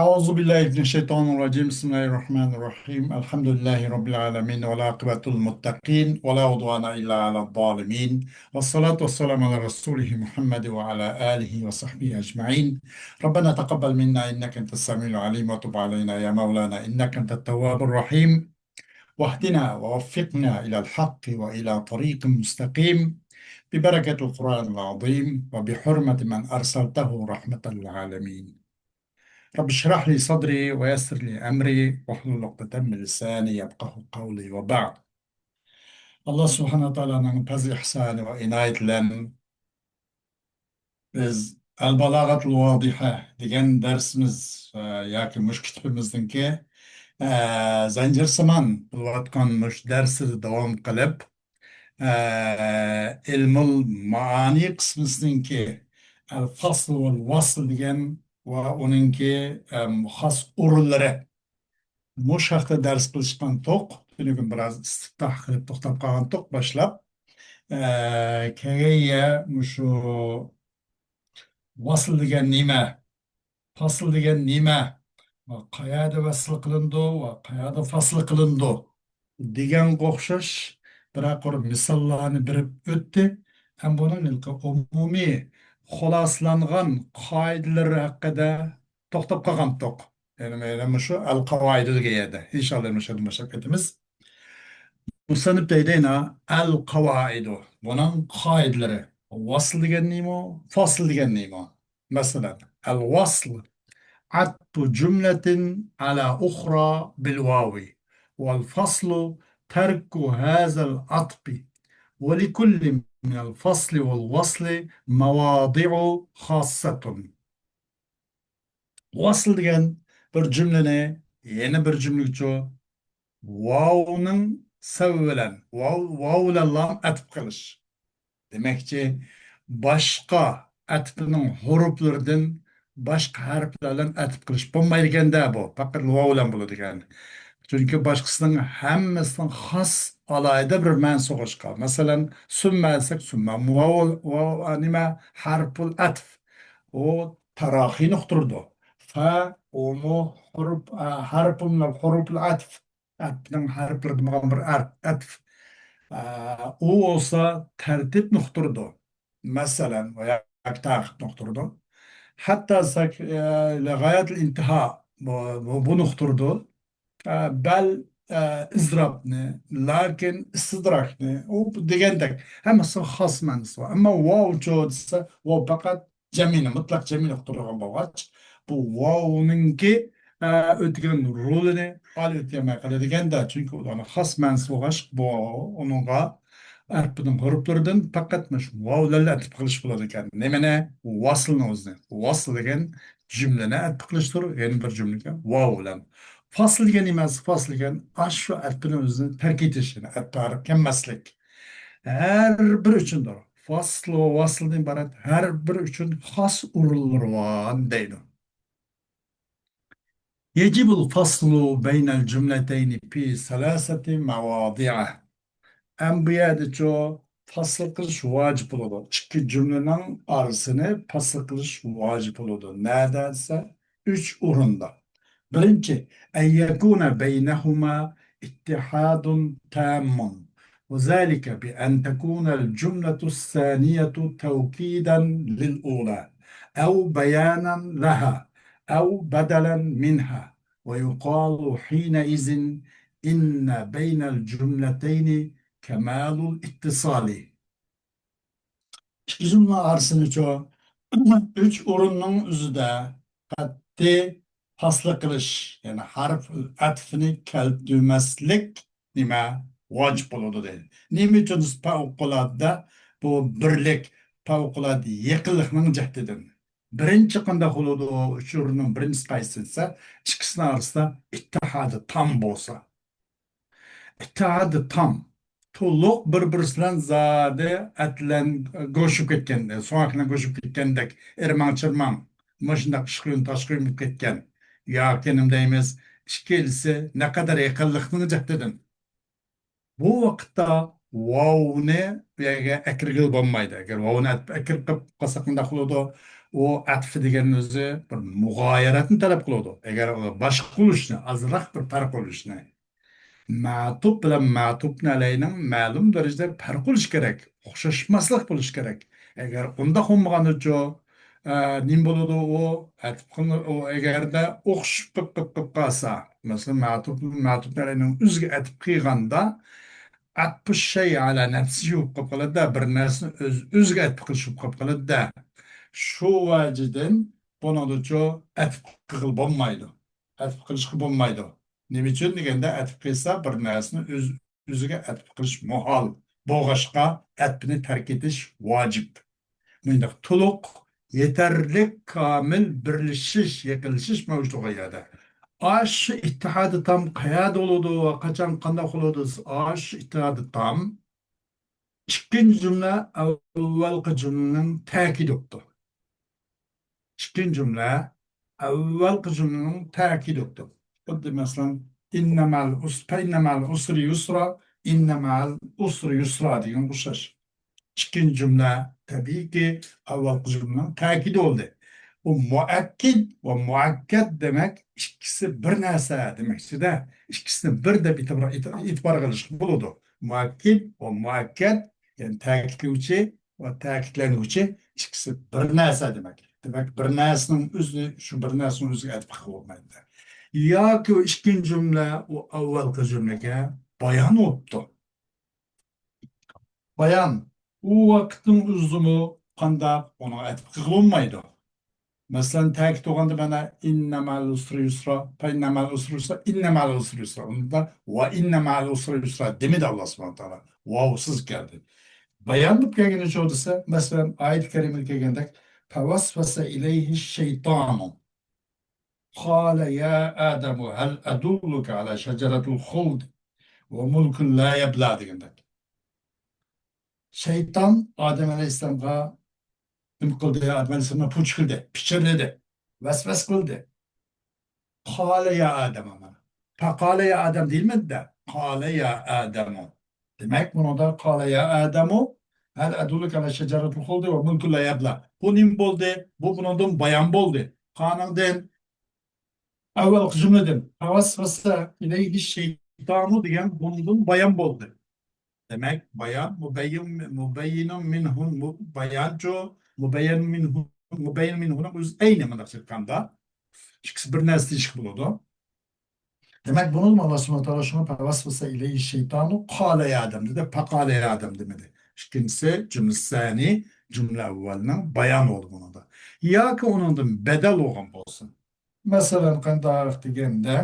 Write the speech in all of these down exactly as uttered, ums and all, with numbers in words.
أعوذ بالله من الشيطان الرجيم. بسم الله الرحمن الرحيم. الحمد لله رب العالمين، والعاقبة للمتقين، ولا عدوان إلا على الظالمين، والصلاة والسلام على رسوله محمد وعلى آله وصحبه أجمعين. ربنا تقبل منا إنك أنت السميع العليم، وتب علينا يا مولانا إنك أنت التواب الرحيم، واهدنا ووفقنا إلى الحق وإلى طريق مستقيم، ببركة القرآن العظيم وبحرمة من أرسلته رحمة للعالمين. رب اشرح لي صدري ويسر لي أمري واحلل عقدة من لساني يفقهوا قولي وبعد. ئاللا سۇبھانەھۇ ۋە تائالانىڭ پەزلى ئىھسانى ۋە ئىنايىتى بىلەن بىز ئەل بالاغەتۇل ۋادىھە دېگەن دەرسىمىز، ئە، ياكى مۇشۇ كىتابىمىزنىڭكى، ئە، زەنجىرسىمان بولۇۋاتقان مۇشۇ دەرسىدە داۋام قىلىپ، ئە، ئىلمۇل مائانى قىسمىسىنىڭكى ئەل فەسل ۋەل ۋەسل دېگەن ۋە ئۇنىڭكى، ئەم، خاس ئورۇنلىرى، مۇشۇ ھەقتە دەرس قىلىشقانتۇق. تۈنۈگۈن بىراز ئىستىفتاھ قىلىپ توختاپ قالغانتۇق باشلاپ. ئە، كېيىن مۇشۇ ۋەسل دېگەن نېمە؟ پەسل دېگەن نېمە؟ ۋە قەيەردە ۋەسل قىلىنىدۇ ۋە قەيەردە فەسل قىلىنىدۇ دېگەنگە ئوخشاش بىرەر قۇر مىساللارنى بېرىپ ئۆتتى. ھەم بۇنىڭ ھېلىقى ئومۇمىي خۇلاسىلانغان قائىدىلىرى ھەققىدە توختاپ قالغانتۇق. يەنى مەيلى مۇشۇ ئەل قاۋائىدۇ دېگەن يەردە. ئىنشاللا مۇشۇ يەردىن باشلاپ كېتىمىز. مۇسەننىپ دەيدۇ يەنە ئەل قاۋائىدۇ. بۇنىڭ قائىدىلىرى. ۋەسل دېگەن نېمە؟ فەسل دېگەن نېمە؟ مەسىلەن، الوصل عطف جملة على أخرى بالواو، والفصل ترك هذا العطف، ولكل من الفصل والوصل مواضع خاصة. ۋەسل دېگەن بىر جۈملىنى يەنە بىر جۈملىگىچۇ ۋاۋنىڭ سەۋەبى بىلەن، ۋاۋ، ۋاۋ بىلەنلا ئەتىپ قىلىش. دېمەكچى، باشقا ئەتىپنىڭ ھۇرۇپلىرىدىن باشقا ھەرپلەر بىلەن ئەتىپ قىلىش بولمايدىكەن-دە بۇ. پەقەت ۋاۋ بىلەن بولىدىكەن. چۈنكى باشقىسىنىڭ ھەممىسىنىڭ خاس ئالاھىدە بىر مەنىسى بولغاچقا. مەسىلەن، سۈممە دېسەك، سۈممە ۋاۋ، ۋاۋ، نېمە؟ ھەرپۇل ئەتىپ. ئۇ تاراخىينى ئۇقتۇرىدۇ. فە، ئۇمۇ ھۇرۇپ، ئە، ھەرپۇل، ھۇرۇپۇل ئەتىپ. ئەتىپنىڭ ھەرپلىرىدىن بولغان بىر ئەر-، ئەتىپ. ئە، ئۇ بولسا تەرتىپنى ئۇقتۇرىدۇ. مەسىلەن، ۋە ياكى تاخىرنى ئۇقتۇرىدۇ. ھەتتا سەك-، ئە، لىغايەتىل ئىنتىھا بۇ، بۇ، بۇنى ئۇقتۇرىدۇ. ئە، بەل، ئە، ئىزرابنى، لەكىن ئىستىدراكنى، ئۇ دېگەندەك ھەممىسىنىڭ خاس مەنىسى بار. ئەمما ۋاۋچۇ دېسە، ۋاۋ پەقەت جەمئىينى، مۇتلەق جەمئىينى ئۇقتۇرىدىغان بولغاچ، بۇ ۋاۋنىڭكى، ئە، ئۆتىگەن رولىنى ئالا ئۆتەلمەي قالىدىكەن-دە، چۈنكى ئۇلارنىڭ خاس مەنىسى بولغاچ، بۇ ئۇنىڭغا ئەتىپنىڭ ھۇرۇپلىرىدىن پەقەت مۇشۇ ۋاۋ بىلەنلا ئەتىپ قىلىش بولىدىكەن. نېمىنى؟ ۋەسلنى ئۆزىنى. ۋەسل دېگەن جۈملىنى ئەتىپ قىلىشتۇر، يەنە بىر جۈملىگە ۋاۋ بىلەن. فەسل دېگەن نېمە؟ فەسل دېگەن ئاشۇ ئەتىپنى ئۆزىنى تەرك ئېتىش، يەنى ئەتىپ كەلمەسلىك. ھەر بىر ئۈچۈندۇر. فەسل ۋە ۋەسلدىن ئىبارەت ھەر بىر ئۈچۈن خاس ئورۇنلىرى بار دەيدۇ. يجب الفصل بين الجملتين في ثلاثة مواضع. ئەمما بۇ يەردىچۇ پەسىل قىلىش ۋاجىپ بولىدۇ. ئىككى جۈملىنىڭ ئارىسىنى پەسىل قىلىش ۋاجىپ بولىدۇ. نەدە دېسە، ئۈچ ئورۇندا. بىرىنچى، أن يكون بينهما اتحاد تام، وذلك بأن تكون الجملة الثانية توكيدا للأولى، أو بيانا لها، أو بدلا منها، ويقال حينئذ إن بين الجملتين كمال الاتصال. ئىككى جۈملە ئارىسىنىچۇ ئۈچ ئورۇننىڭ ئۆزىدە قەتئىي پەسلى قىلىش، يەنى ھەرپۇل ئەتفنى كەلتۈرمەسلىك نېمە؟ ۋاجىپ بولىدۇ دەيدۇ. نېمە ئۈچۈن دېسە، پەۋقۇلئاددە بۇ بىرلىك، پەۋقۇلئاددە يېقىنلىقنىڭ جەھىتىدىن. بىرىنچى قانداق بولىدۇ؟ ئۈچ ئورۇننىڭ بىرىنچىسى قايسى دېسە، ئىككىسىنىڭ ئارىسىدا ئىتتىھادى تام بولسا. ئىتتىھادى تام. تولۇق بىر-بىرسى بىلەن زادى ئەتلەن گوشۇپ كەتكەن، سۆڭەكلەن گوشۇپ كەتكەندەك، ئىرماڭ-چىرماڭ، مۇشۇنداق ئىشقۇيۇن-تاشقۇيۇن بولۇپ كەتكەن. ياكى نېمە دەيمىز، ئىككىلىسى نەقەدەر يېقىنلىقنىڭ جەھىتىدىن. بۇ ۋاقىتتا ۋاۋنى بۇ يەرگە ئەكىرگىلى بولمايدۇ. ئەگەر ۋاۋنى ئەت-، ئەكىرىپ قالساق قانداق بولىدۇ؟ ئۇ ئەتف دېگەن ئۆزى بىر مۇغايىرەتنى تەلەپ قىلىدۇ. ئەگەر ئۇ باشقا بولۇشنى، ئازراق بىر پەرق بولۇشنى. مەتۇپ بىلەن مەتۇپنى ئەلەينىڭ مەلۇم دەرىجىدە پەرق بولۇشى كېرەك، ئوخشاشماسلىق بولۇشى كېرەك. ئەگەر ئۇنداق بولمىغاندىچۇ، ئە، نېمە بولىدۇ ئۇ؟ ئەتىپ قىلىنىپ، ئۇ ئەگەردە ئوخشىشىپ قېلىپ، قېلىپ، قېلىپ قالسا، مەسىلەن، مەتۇپ، مەتۇپنى ئەلەينىڭ ئۆزىگە ئەتىپ قىلغاندا، ئەتپۇ شەي ئەلا نەپسىھى بولۇپ قېلىپ قالىدۇ-دە، بىر نەرسىنى ئۆز، ئۆزىگە ئەتىپ قىلىش بولۇپ قېلىپ قالىدۇ-دە. شۇ ۋەجىدىن بۇنىڭدىچۇ ئەتىپ قىلغىلى بولمايدۇ. ئەتىپ قىلىشقا بولمايدۇ. نېمە ئۈچۈن دېگەندە، ئەتىپ قىلسا بىر نەرسىنى ئۆز، ئۆزىگە ئەتىپ قىلىش مۇھال بولغاچقا، ئەتپىنى تەرك ئېتىش ۋاجىپ. مۇنداق تولۇق، يېتەرلىك، كامىل بىرلىشىش، يېقىنلىشىش مەۋجۇت بولغان يەردە. ئاشۇ ئىتتىھادى تام قەيەردە بولىدۇ ۋە قاچان قانداق بولىدۇ؟ ئاشۇ ئىتتىھادى تام ئىككىنچى جۈملە ئاۋۋالقى جۈملىنىڭ تەكىدى بوپتۇ. ئىككىنچى جۈملە ئاۋۋالقى جۈملىنىڭ تەكىدى بوپتۇ. خۇددى مەسىلەن، ئىننە مەئەل ئۇس-، فە ئىننە مەئەل ئۇسرى يۇسرا، ئىننە مەئەل ئۇسرى يۇسرا دېگەنگە ئوخشاش. ئىككىنچى جۈملە، تەبىئىيكى، ئاۋۋالقى جۈملىنىڭ تەكىدى بولدى. ئۇ مۇئەككىد ۋە مۇئەككەد دېمەك، ئىككىسى بىر نەرسە دېمەكچىدە، ئىككىسىنى بىر دەپ ئېتىبار، ئېتىبارغا ئېلىشقا بولىدۇ. مۇئەككىد ۋە مۇئەككەد، يەنى تەكىتلىگۈچى ۋە تەكىتلەنگۈچى ئىككىسى بىر نەرسە دېمەك. دېمەك، بىر نەرسىنىڭ ئۆزىنى، شۇ بىر نەرسىنىڭ ئۆزىگە ئەتىپ قىلغىلى بولمايدۇ. ياكى ئۇ ئىككىنچى جۈملە ئۇ ئاۋۋالقى جۈملىگە بايان بوپتۇ. بايان، ئۇ ۋاقىتنىڭ ئۆزىمۇ قانداق ئۇنىڭغا ئەتىپ قىلغىلى بولمايدۇ. مەسىلەن، تەكىت بولغاندا مانا، ئىننە مەئەل ئۇسرى يۇسرا، فە ئىننە مەئەل ئۇسرى يۇسرا، ئىننە مەئەل ئۇسرى يۇسرا. ئۇندا ۋە ئىننە مەئەل ئۇسرى يۇسرا دېمىدى ئاللا سۇبھانەھۇ ۋە تائالا. ۋاۋسىز كەلدى. بايان بولۇپ كەلگىنى شۇ دېسە، مەسىلەن، ئايەت كەرىمىدە كەلگەندەك، فەۋەسۋەسە ئىلەيھىش شەيتانۇ. قالە يا ئادەمۇ ھەل ئەدۇللۇكە ئەلە شەجەرەتىل خۇلدى ۋە مۇلكىن لا يەبلە دېگەندەك. شەيتان ئادەم ئەلەيھىسسالامغا نېمە قىلدى؟ ئادەم ئەلەيھىسسالامغا پۇچ قىلدى، پىچىرلىدى، ۋەسۋەسە قىلدى. قالە يا ئادەم، ئەمما. پەقالە يا ئادەم دېيىلمىدى-دە. قالە يا ئادەمۇ. دېمەك، بۇنىڭدا قالە يا ئادەمۇ، ھەل ئەدۇللۇكە ئەلە شەجەرەتىل خۇلدى ۋە مۇلكىن لا يەبلە. بۇ نېمە بولدى؟ بۇ بۇنىڭدىن بايان بولدى. قانىڭدىن ئەۋۋەلقى جۈملىدىن، فەۋەسۋەسە ئىلەيھىش شەيتانۇ دېگەن بۇنىڭدىن بايان بولدى. دېمەك، بايان، مۇبەييىن، مۇبەييىنۇ مىنھۇ، مۇ-، بايانچۇ، مۇبەييىن مىنھۇ، مۇبەييىن مىنھۇنىڭ ئۆزى ئەينى مۇنداق ئېيتقاندا. ئىككىسى بىر نەرسە دېيىشكە بولىدۇ. دېمەك، بۇنىمۇ ئاللا سۇبھانەھۇ ۋە تائالا شۇڭا فەۋەسۋەسە ئىلەيھىش شەيتانۇ قالە يا ئادەم دېدى، پەقالە يا ئادەم دېمىدى. ئىككىنچىسى جۈملە سانى، جۈملە ئەۋۋەلنىڭ بايانى بولدى بۇنىڭدا. ياكى ئۇنىڭدىن بەدەل بولغان بولسۇن. مەسىلەن، قانداق دېگەندە،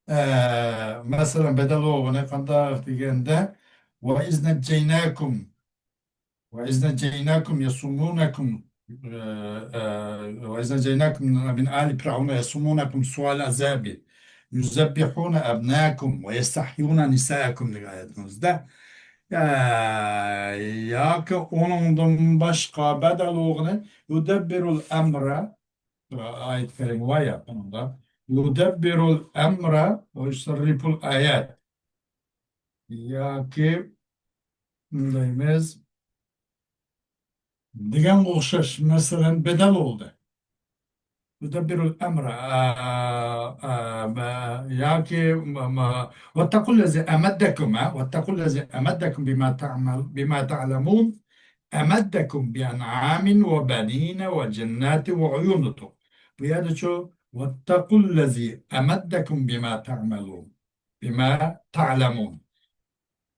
ئە، مەسىلەن، بەدەل بولغىنى قانداق دېگەندە، وَإِذْ نَجَّيْنَاكُمْ، وَإِذْ نَجَّيْنَاكُمْ يَسُومُونَكُمْ، ئە، ئە، وَإِذْ نَجَّيْنَاكُمْ مِنْ آلِ فِرْعَوْنَ يَسُومُونَكُمْ سُوءَ الْعَذَابِ يُذَبِّحُونَ أَبْنَاءَكُمْ وَيَسْتَحْيُونَ نِسَاءَكُمْ دېگەن ئايەتىمىزدە، ئە، ياكى ئۇنىڭدىن باشقا بەدەل بولغىنى يۇدەببىرۇل ئەمرە، ئايەت كەرىمە بار يا، بۇنىڭدا. يۇدەببىرۇل ئەمرە ۋە يۇسەررىپۇل ئايات. ياكى، دەيمىز، دېگەنگە ئوخشاش، مەسىلەن، بەدەل بولدى. يۇدەببىرۇل ئەمرە، ئا، ئا، مە-، ياكى، مە-، مە-، وَاتَّقُوا الَّذِي أَمَدَّكُمْ، ھە؟ وَاتَّقُوا الَّذِي أَمَدَّكُمْ بِمَا تَعْمَلُ-، بِمَا تَعْلَمُونَ. أَمَدَّكُمْ بِأَنْعَامٍ وَبَنِينَ وَجَنَّاتٍ وَعُيُونٍ دەپتۇ. بۇ يەردىچۇ، وَاتَّقُوا الَّذِي أَمَدَّكُمْ بِمَا تَعْمَلُونَ، بِمَا تَعْلَمُونَ.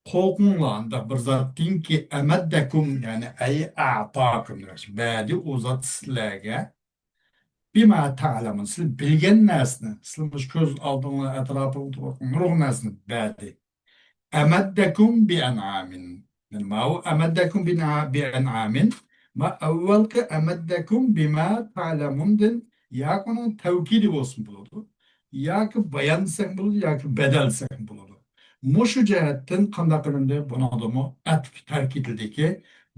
قورقۇڭلار ئانداق بىر زاتتىنكى، أَمَدَّكُمْ، يەنى، أَيْ أَعْطَاكُمْ دېمەكچى. بەردى ئۇ زات سىلەرگە. بىما تەئلەمۇن، سىلەر بىلگەن نەرسىنى، سىلەر مۇشۇ كۆز ئالدىڭلار، ئەتراپىڭلار نۇرغۇن نەرسىنى بەردى. ئەمەددەكۇم بىئەنئامىن. يەنى ماۋۇ ئەمەددەكۇم بىنە-، بىئەنئامىن، ما ئەۋۋەلقى ئەمەددەكۇم بىما تەئلەمۇندىن ياكى ئۇنىڭ تەۋكىدى بولسىمۇ بولىدۇ، ياكى بايان دېسەك بولىدۇ، ياكى بەدەل دېسەك بولىدۇ. مۇشۇ جەھەتتىن قانداق قىلىندى؟ بۇنىڭدىمۇ ئەتىپ تەركىبىدىكى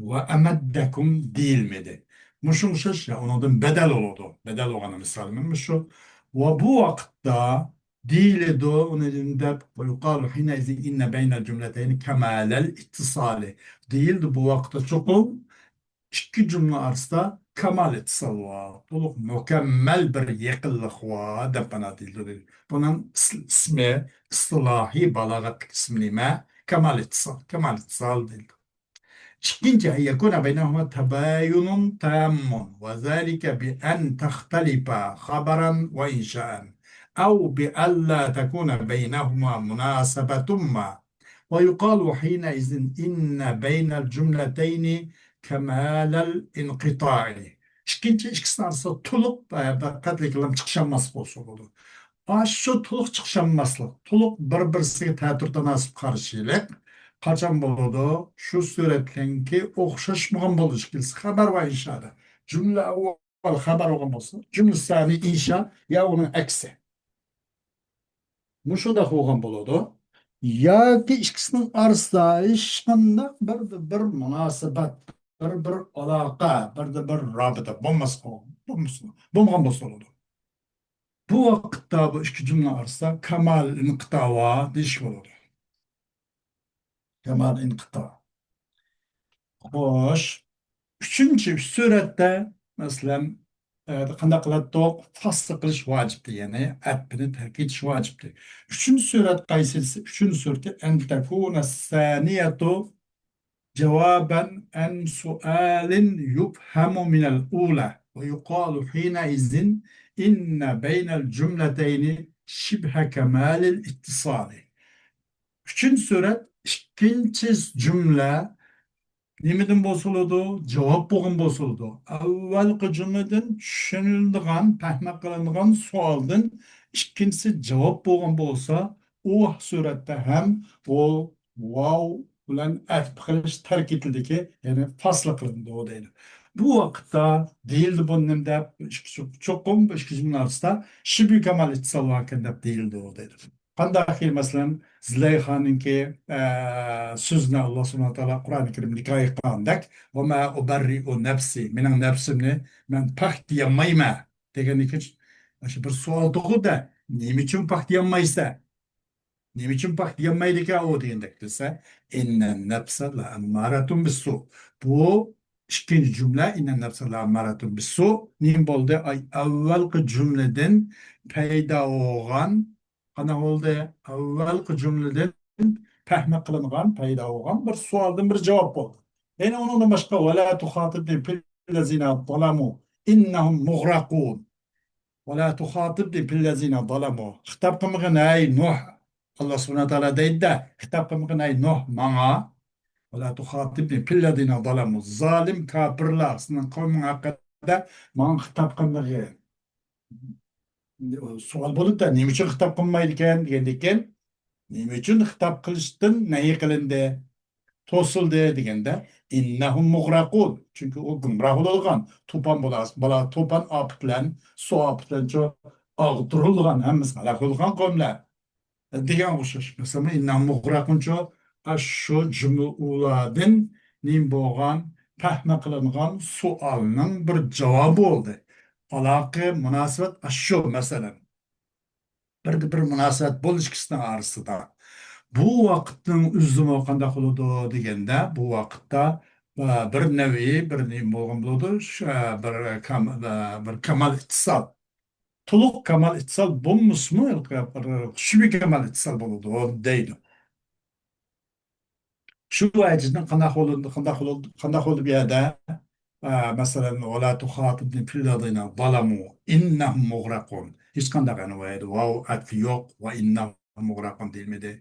ۋە ئەمەددەكۇم دېيىلمىدى. مۇشۇ ئوخشاش، يا ئۇنىڭدىن بەدەل بولىدۇ. بەدەل بولغان مىسالى مۇشۇ. ۋە بۇ ۋاقىتتا دېيىلىدۇ، ئۇنى دەپ، ويقال حينئذ إن بين الجملتين كما للإتصال. دېيىلدى بۇ ۋاقىتتا چوقۇم ئىككى جۈملە ئارىسىدا كامال ئىتتىسال بار، تولۇق مۇكەممەل بىر يېقىنلىق بار دەپ مانا دېيىلىدۇ. بۇنىڭ ئىس-، ئىسمى، ئىستىلاھىي بالاغەتلىك ئىسمى نېمە؟ كامال ئىتتىسال، كامال ئىتتىسال دېيىلىدۇ. ئىككىنچى، أن يكون بينهما تباين تام، وذلك بأن تختلفا خبرا وإنشاء، أو بألا تكون بينهما مناسبة ما، ويقال حينئذ إن بين الجملتين كمال الانقطاع. ئىككىنچى، ئىككىسىنىڭ ئارىسىدا تولۇق، ئە، بىر قەتئىي چىقىشالماسلىق بولسا بولىدۇ. ئاشۇ تولۇق چىقىشالماسلىق، تولۇق بىر-بىرسىگە تەتۈر تاناسىپ قارشىلىق قاچان بولىدۇ؟ شۇ سۈرەتنىڭكى ئوخشاشمىغان بولۇش كېلىسى خەۋەر ۋە ئىنشادا. جۈملە ئاۋۋال خەۋەر بولغان بولسا، جۈملە سانى ئىنشا يا ئۇنىڭ ئەكسى. مۇشۇنداق بولغان بولىدۇ. ياكى ئىككىسىنىڭ ئارىسىدا ھېچقانداق بىر، بىر مۇناسىۋەت، بىر، بىر ئالاقە، بىر، بىر رابىتە بولماس، بولمىسا، بولمىغان بولسا بولىدۇ. بۇ ۋاقىتتا بۇ ئىككى جۈملە ئارىسىدا كامال ئىنقىتا بار دېيىش بولىدۇ. كامال ئىنقىتا. خوش. ئۈچىنچى سۈرەتتە، مەسىلەن، ئە، قانداق قىلاتتۇق؟ فاسل قىلىش ۋاجىپتى، يەنى ئەتپىنى تەرك ئېتىش ۋاجىپتى. ئۈچىنچى سۈرەت قايسىسى؟ ئۈچىنچى سۈرىتى، أن تكون الثانية جوابا عن سؤال يفهم من الأولى، ويقال حينئذ إن بين الجملتين شبه كمال الاتصال. ئۈچىنچى سۈرەت، ئىككىنچى جۈملە نېمىدىن بولسا بولىدۇ؟ جاۋاب بولغان بولسا بولىدۇ. ئەۋۋەلقى جۈملىدىن چۈشىنىلىدىغان، پەھمى قىلىنىدىغان سوئالدىن ئىككىنچىسى جاۋاب بولغان بولسا، ئۇ سۈرەتتە ھەم ئۇ ۋاۋ بىلەن ئەتپ قىلىش تەرك ئېتىلدىكى، يەنى فاسل قىلىنىدۇ دەيدۇ. بۇ ۋاقىتتا دېيىلدى بۇ نېمە دەپ، چوقۇم بۇ ئىككى جۈملە ئارىسىدا شىبھى كامال ئىتتىسال باركەن دەپ دېيىلدى دەيدۇ. قانداق كى، مەسىلەن، زۇلەيخانىڭكى، ئە، سۆزىنى ئاللا سۇبھانەھۇ ۋە تائالا قۇرئانى كەرىمدە ھېكايە قىلغاندەك، «وما أبرئ نفسي»، مېنىڭ نەپسىمنى مەن پاك دېيەلمەيمەن دېگەندىن كېيىن، مانا شۇ بىر سوئال تۇغۇلدى، نېمە ئۈچۈن پاك دېيەلمەيسەن؟ نېمە ئۈچۈن پاك دېيەلمەيدىكەن ئۇ دېگەندەك دېسە، «إن النفس لأمارة بالسوء». بۇ ئىككىنچى جۈملە، «إن النفس لأمارة بالسوء» نېمە بولدى؟ ئاي، ئەۋۋەلقى جۈملىدىن پەيدا بولغان، قانداق بولدى؟ ئەۋۋەلقى جۈملىدىن پەھمى قىلىنغان، پەيدا بولغان بىر سوئالدىن بىر جاۋاب بولدى. يەنى ئۇنىڭدىن باشقا، «ولا تخاطبني في الذين ظلموا إنهم مغرقون». «ولا تخاطبني في الذين ظلموا». خىتاب قىلمىغىن، ھەي نۇھ. ئاللا سۇبھانەھۇ ۋە تائالا دەيدۇ-دە، خىتاب قىلمىغىن، ھەي نۇھ، ماڭا. «ولا تخاطبني في الذين ظلموا». زالىم كاپىرلار، سېنىڭ قەۋمىڭ ھەققىدە ماڭا خىتاب قىلمىغىن. سوئال بولىدۇ-دە، نېمە ئۈچۈن خىتاب قىلمايدىكەن دېگەندىكىن، نېمە ئۈچۈن خىتاب قىلىشتىن نەھى قىلىندى، توسۇلدى دېگەندە، «إنهم مغرقون». چۈنكى ئۇ گۇمراھ بولىدىغان، توپان بولا، بالا، توپان ئاپىتى بىلەن، سۇ ئاپىتى بىلەن چۇ ئاغدۇرۇلغان، ھەممىسى ھالاك بولغان قەۋملەر دېگەن ئوخشاش. مەسىلەن، «إنهم مغرقون» چۇ، ئاشۇ جۈملە ئۇلاردىن نېمە بولغان، پەھمى قىلىنغان سوئالنىڭ بىر جاۋابى بولدى. ئالاقە، مۇناسىۋەت ئاشۇ، مەسىلەن. بىردە بىر مۇناسىۋەت بولۇش ئىككىسىنىڭ ئارىسىدا. بۇ ۋاقىتنىڭ ئۆزىمۇ قانداق بولىدۇ دېگەندە، بۇ ۋاقىتتا، ئە، بىر نەۋى، بىر نېمە بولغان بولىدۇ، ش-، ئە، بىر كام-، ئە، بىر كامال ئىتتىسال. تولۇق كامال ئىتتىسال بولمىسىمۇ، بىر شۈبھە كامال ئىتتىسال بولىدۇ دەيدۇ. شۇ ۋەجىدىن قانداق بولىدۇ، قانداق بولىدۇ، قانداق بولىدۇ بۇ يەردە؟ ئە، مەسىلەن، «ولا تخاطبني في الذين ظلموا إنهم مغرقون». ھېچقانداق، يەنى، ۋاۋ ئەتپى يوق، «وإنهم مغرقون» دېيىلمىدى.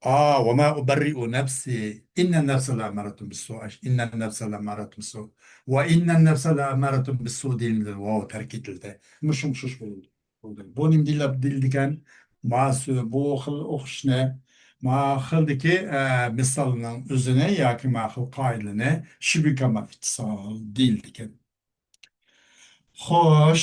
ئا، «وما أبرئ نفسي إن النفس لأمارة بالسوء، إن النفس لأمارة بالسوء، وإن النفس لأمارة بالسوء» دېيىلمىدى، ۋاۋ تەرك ئېتىلدى. مۇشۇ ئوخشاش بولىدۇ. بۇ نېمە دېيىلىپ دېيىلىدىكەن؟ ما سۆ-، بۇ خىل ئوخشىشنى، ما خىلدىكى، ئە، مىسالنىڭ ئۆزىنى ياكى ما خىل قائىدىلىنى شۈبھە كامال ئىتتىسال دېيىلىدىكەن. خوش،